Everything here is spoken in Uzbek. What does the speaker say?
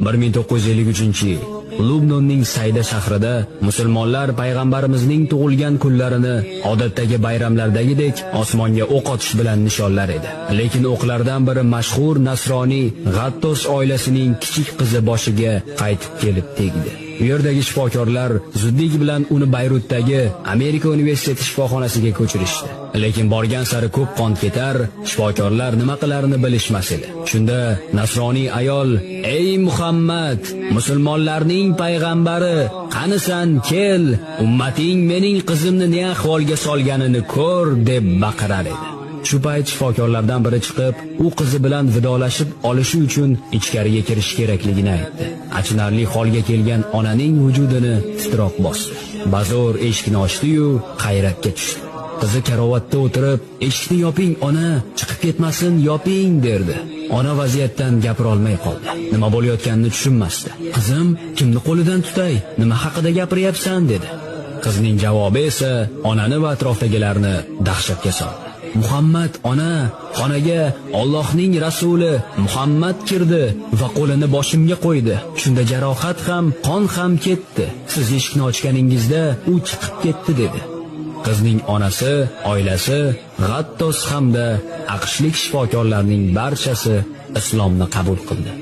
1953-yil Lubnonning Sayda shahrida musulmonlar payg'ambarimizning tug'ilgan kunlarini odatdagi bayramlardagidek osmonga o'q otish bilan nishonlar edi. Lekin o'qlardan biri mashhur nasroniy G'attos oilasining kichik qizi boshiga qaytib kelib tegdi. U yerdagi shifokorlar zudlik bilan uni Bayrutdagi Amerika universiteti shifoxonasiga ko'chirishdi. Lekin borgan sari ko'p qon ketar, shifokorlar nima qilarini bilishmas edi. Shunda nasroniy ayol: "Ey Muhammad, musulmonlarning payg'ambari, qanisan, kel, ummating mening qizimni ne ahvolga solganini ko'r" deb baqirar edi. Shu payt shifokorlardan biri chiqib, u qizi bilan vidolashib olishi uchun ichkariga kirish kerakligini aytdi. Achinarli holga kelgan onaning vujudini titroq bosdi. Bazo'r eshikni ochdi-yu, hayratga tushdi. Qizi karavotda o'tirib, "Eshikni yoping, ona, chiqib ketmasin, yoping" derdi. Ona vaziyatdan gapira olmay qoldi. Nima bo'layotganini tushunmasdi. "Qizim, kimni qo'lidan tutay? Nima haqida gapiryapsan?" dedi. Qizning javobi esa onani va atrofdagilarni dahshatga soldi. "Muhammad, ona, xonaga Allohning rasuli Muhammad kirdi va qo'lini boshimga qo'ydi. Shunda jarohat ham, qon ham ketdi. Siz eshikni ochganingizda u chiqib ketdi" dedi. Qizning onasi, oilasi, G'attos hamda AQShlik shifokorlarning barchasi islomni qabul qildi.